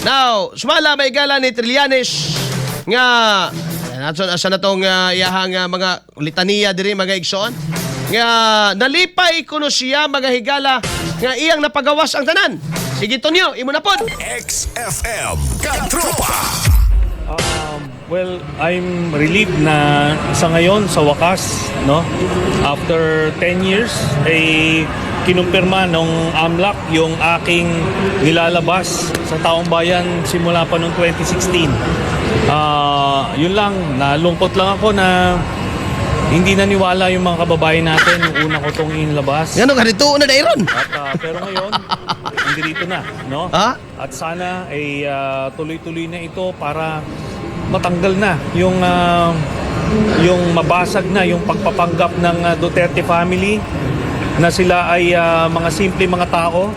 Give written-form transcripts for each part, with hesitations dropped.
Now, sumala may gala ni Trillanes nga nato asa na tong iyahang mga litaniya diri, mga igsoon, nga nalipay kuno siya, mga higala, nga iyang napagawas ang tanan. Sige, Tonyo, imo na pod. XFM Katropa. Well, I'm relieved na sa ngayon, sa wakas, no? After 10 years, ay kinumpirma nung AMLC yung aking nilalabas sa taong bayan simula pa noong 2016. Yun lang, nalungkot lang ako na hindi naniwala yung mga kababayan natin nung una ko itong inilabas. Ngano ka dito na dairon? At, pero ngayon, dito na, no? Ha? At sana ay tuloy-tuloy na ito para matanggal na yung mabasag na yung pagpapanggap ng Duterte family na sila ay mga simple mga tao.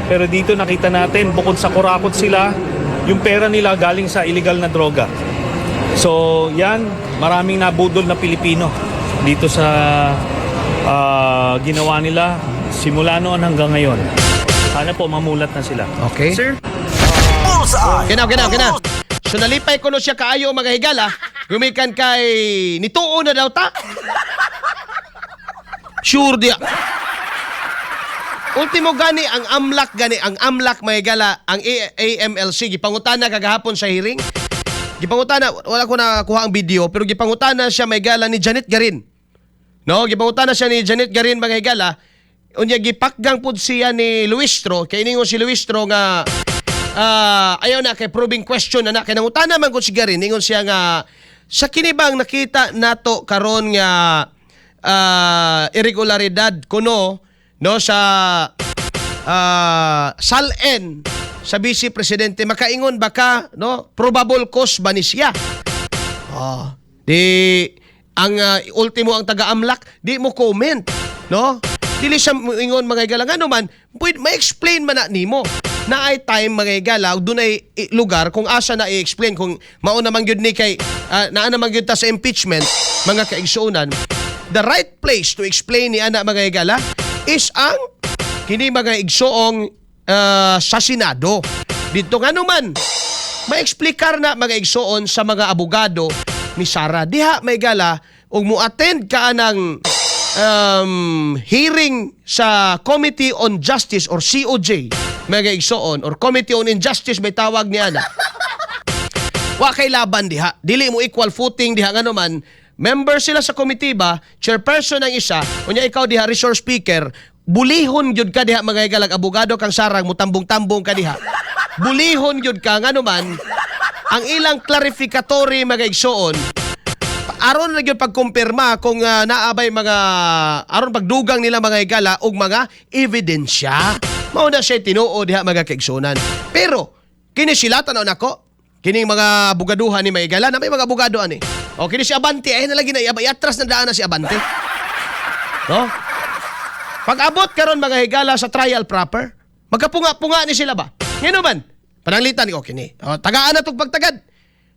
Pero dito nakita natin, bukod sa kurakot sila, yung pera nila galing sa illegal na droga. So, yan, maraming nabudol na Pilipino dito sa ginawa nila simula noon hanggang ngayon. Sana po mamulat na sila. Okay. Sir? Bullseye. Kinaw, kinaw, kinaw. So nalipay kuno siya kaayo, mga higala, gumikan kay nituo na daw ta. Sure dia. Ultimo gani ang AMLC gani, ang AMLC, mga higala, ang AMLC gipangutana kagahapon sa hearing. Gipangutana, wala ko nakuha ang video, pero gipangutana siya, may gala, ni Janet Garin. No, gipangutana siya ni Janet Garin, mga higala. Unya gipakgang pud siya ni Luistro kay ningon si Luistro nga ayaw na kay probing question na na kay nangutana man gud si Garin, ningon siya nga sa kini bang nakita nato karon nga irregularidad kuno, no, sa SALN sa vice presidente, makaingon ba ka, no, probable cause ba ni siya? Oh, di ang ultimo ang taga-AMLC di mo comment, no? Dili siya ingon, mga higala, ngano man pwede ma-explain man na nimo na ay time, mga higala, dunay lugar kung asa na i-explain kung mao naman gyud ni kay naa naman gyud ta sa impeachment, mga kaigsuonan. The right place to explain ni ana, mga higala, is ang kini, mga igsoong, sa Senado dito, ngano man maeksplikar na, mga igsoon, sa mga abogado ni Sara. Diha may gala ug mo-attend ka ng hearing sa Committee on Justice or COJ, mga igsoon, or Committee on Injustice may tawag niya na. Wa kay laban diha. Dili mo equal footing diha, ngano man member sila sa committee ba, chairperson ang isa, unya ikaw diha resource speaker, bulihon gyud ka diha, mga higalag abogado kang sarang mutambong-tambong ka diha. Bulihon gyud ka, ngano man ang ilang clarificatory, mga igsoon, aron na gyud pagkumpirma kung naabay mga aron pagdugang nila, mga higala, og mga ebidensya. Mao na siya tinuod diha, mga kaigsunan. Pero kini sila, tan-aw nako kining mga bugaduhan ni mga higala na may mga abogado ani. O kini si Abante ay na lagi na iatras na daan na si Abante. No? Pag abot karon, mga higala, sa trial proper, magkapunga-punga ni sila ba? Ngano man? Pananglitan ko kini. O, tagaan na tong pagtagad.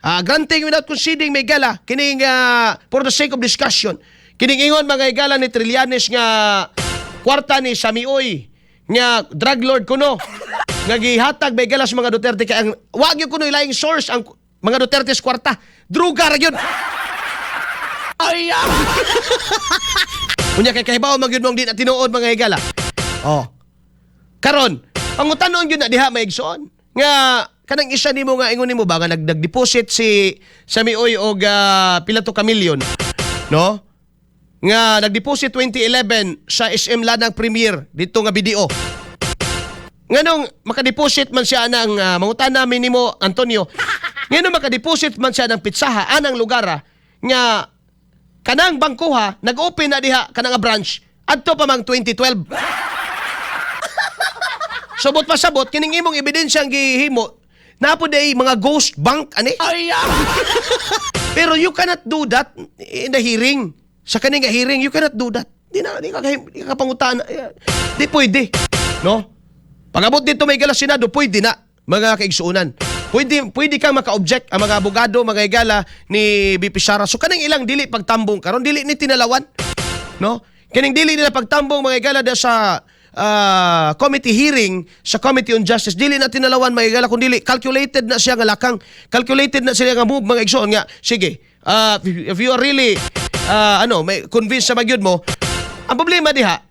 Granting without conceding, may gala kining for the sake of discussion. Kining ingon, mga higala, ni Trillanes nga kwarta ni Sammy Uy nga drug lord kuno nga gihatag, may gala, sa mga Duterte kay ang wa gyud kuno ilaing source ang mga Duterte sa kwarta. Druga ra gyud. Ay! Unya kay kahibaw man gyud mong di na tinuod, mga higala. Oh. Karon, pangutanon gyud na diha, maigsoon, nga kanang isa nimo nga ingon nimo ba nga nag-deposit si Sammy Uy og pila to ka milyon, no? Nga nag-deposit 2011 sa SM Lanang Premier dito nga BDO. Nganong makadeposit man siya ng mangutana namin nimo, Antonio. Nganong makadeposit man siya ng Pizza Hut anang lugar nga kanang bangkuha nag-open na diha kanang nga branch adto pa mang 2012? Sabot pa sabot kining imong ebidensya ang gihimo na po day mga ghost bank ani. Pero you cannot do that in the hearing. Sa kaning nga hearing, you cannot do that. Di na di ka pangutan. Di pwede. No? Pag-abot dito may gala Senado, pwede na, mga kaigsuonan. Pwede pwede kang maka-object ang mga abogado, mga higala, ni BP Sara. So kanang ilang dili pagtambong karon, dili ni tinalawan. No? Kining dili nila pagtambong, mga higala, da sa committee hearing sa Committee on Justice, dili na tinalawan, mga higala, kung dili calculated na siya nga lakang, calculated na siya nga move, mga igsoon, nga sige, if you are really ano, may convinced sa magyud mo. Ang problema diha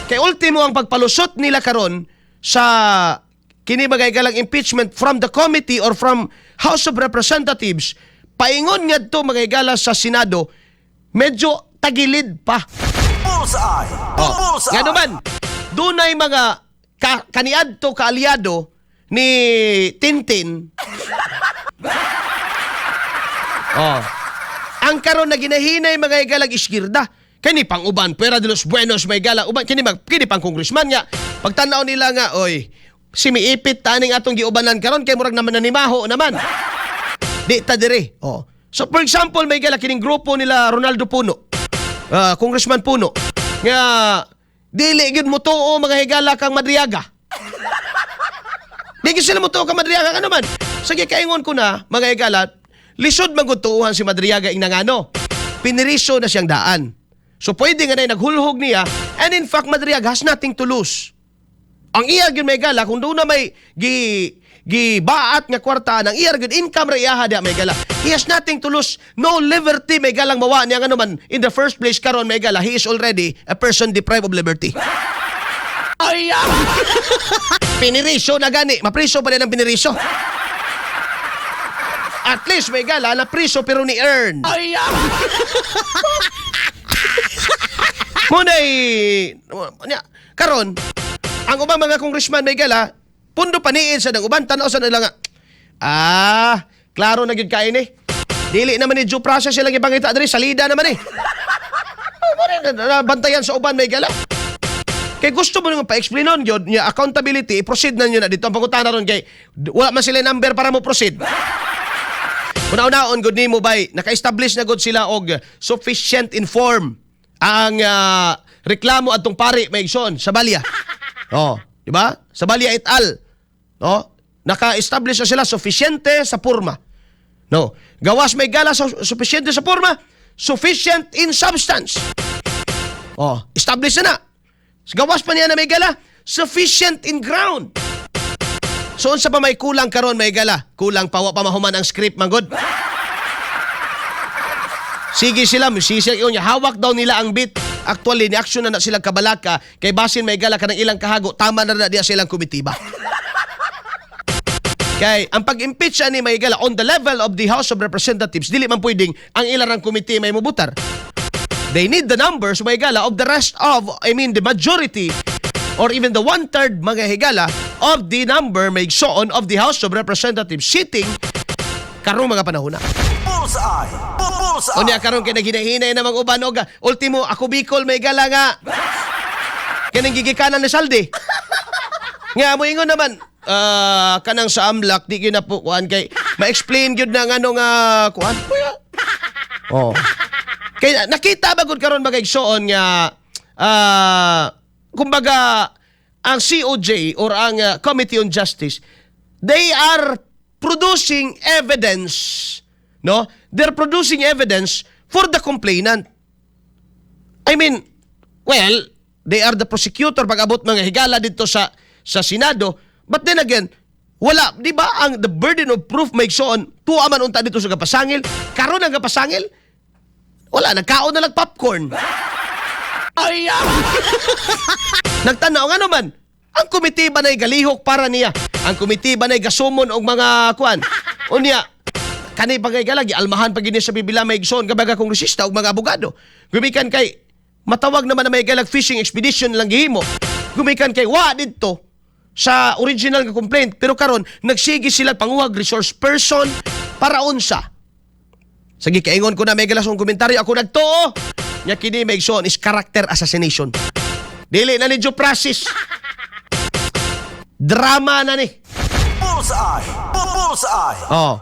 kay ultimo ang pagpalusot nila karon sa kini, mga higalang impeachment from the committee or from House of Representatives paingon ngadto, mga higala, sa Senado, medyo tagilid pa. Bullseye. Oh. Bullseye. Nga naman, dunay mga kaniadto kaalyado ni Tintin. Oh. Ang karon na ginahinay, mga higalag, iskirda. Kini pang uban, pera de los buenos, may gala uban kini mag kini pang congressman nga. Pagtanaw nila nga, oy, simiipit taning atong giubanan karon kay murag naman nanimaho naman. Di ta dire. Oh. So for example, may gala kining grupo nila Ronaldo Puno. Congressman Puno nga dili gyud mo tuo, mga higala, kang Madriaga. Di gyud sila mo tuo kang Madriaga ka naman. Sige, kaingon ko na, mga higala, lisod man gud tuuhan si Madriaga ing nangano. Piniriso na siyang daan. So pwede nga na naghulhog niya and in fact Madriaga has nothing to lose. Ang iya gyud, may gala, kung doon na may gi gibaat nga kwarta, ang iya gyud income ra iyaha diha, may gala. He has nothing to lose, no liberty, may galang mawa niya nga naman in the first place karon, may gala, he is already a person deprived of liberty. Ay! Piniriso na gani, mapriso pa rin ang piniriso. At least may gala na priso pero ni earn. Ay! Muna'y nya, karon ang ubang mga congressman, may gala, pundo paniin sa ng uban, tanaw sa nila nga, klaro na gyud kain eh. Dili naman ni due process silang ipangita diri, salida naman eh. Mo rin bantayan sa uban, may gala. Kay gusto mo nga pa-explainon gyud niya accountability, i-proceed na niyo na dito. Ang pangutana ron kay wala man sila number para mo proceed. Una-unaon gud nimo bay, naka-establish na gud sila og sufficient in form ang reklamo adtong pari, may igsoon, sa Balya. Oh, di ba? Saballa et al. No? Naka-establish na sila sufficiente sa porma. No. Gawas, may gala, sa sufficiente sa porma, sufficient in substance. Oh, establish na na. Gawas pa niya na, may gala, sufficient in ground. So unsa pa may kulang karon, may gala? Kulang pa, wa pa mahuman ang script manggod. Sige sila, sige sila niya, hawak daw nila ang bit. Actually, ni action na na sila kabalaka kay basin, may gala, kanang ilang kahago, tama na na diya silang komitiba. Kay ang pag-impeach ani, may gala, on the level of the House of Representatives, dili man pwedeng ang ilang komite may mubutar. They need the numbers, may gala, of the rest of, I mean, the majority or even the one-third, mga higala, of the number, may igsoon, of the House of Representatives sitting karong mga panahon na. Bullseye. Bullseye. Unya karon kay naghinahinay namang uban og ultimo Ako Bicol, may gala, nga kaning gigikanan ni Zaldy. Nga moingon naman kanang sa AMLC di gyud na po kuan kay ma-explain gyud na ngano nga kuan. Oh. Kay nakita ba gud karon, mga igsoon, nga kumbaga ang COJ or ang Committee on Justice, they are producing evidence, no? They're producing evidence for the complainant. I mean, well, they are the prosecutor pag-abot, mga higala, dito sa Senado, but then again, wala, di ba, ang the burden of proof, may igsoon, tuwa man unta dito sa kapasangil. Karon ang kapasangil, wala, nagkaon na lang popcorn. Ay! Nagtanaw nga naman, ang komite ba na'y galihok para niya? Ang komite ba na'y gasumon og mga kuan? Unya, kani pa kay galagi, almahan pa gini sa bibila, may igsoon, kabaga kongresista og mga abogado. Gumikan kay matawag naman na may galag fishing expedition lang gihimo. Gumikan kay wa didto sa original nga complaint, pero karon nagsige sila panguhag resource person para unsa? Sige, kaingon ko na, may galasong komentaryo, ako nagtuo nya kini, may igsoon, is character assassination. Dili na ni due process. Drama na ni. Bullseye. Bullseye. Oh.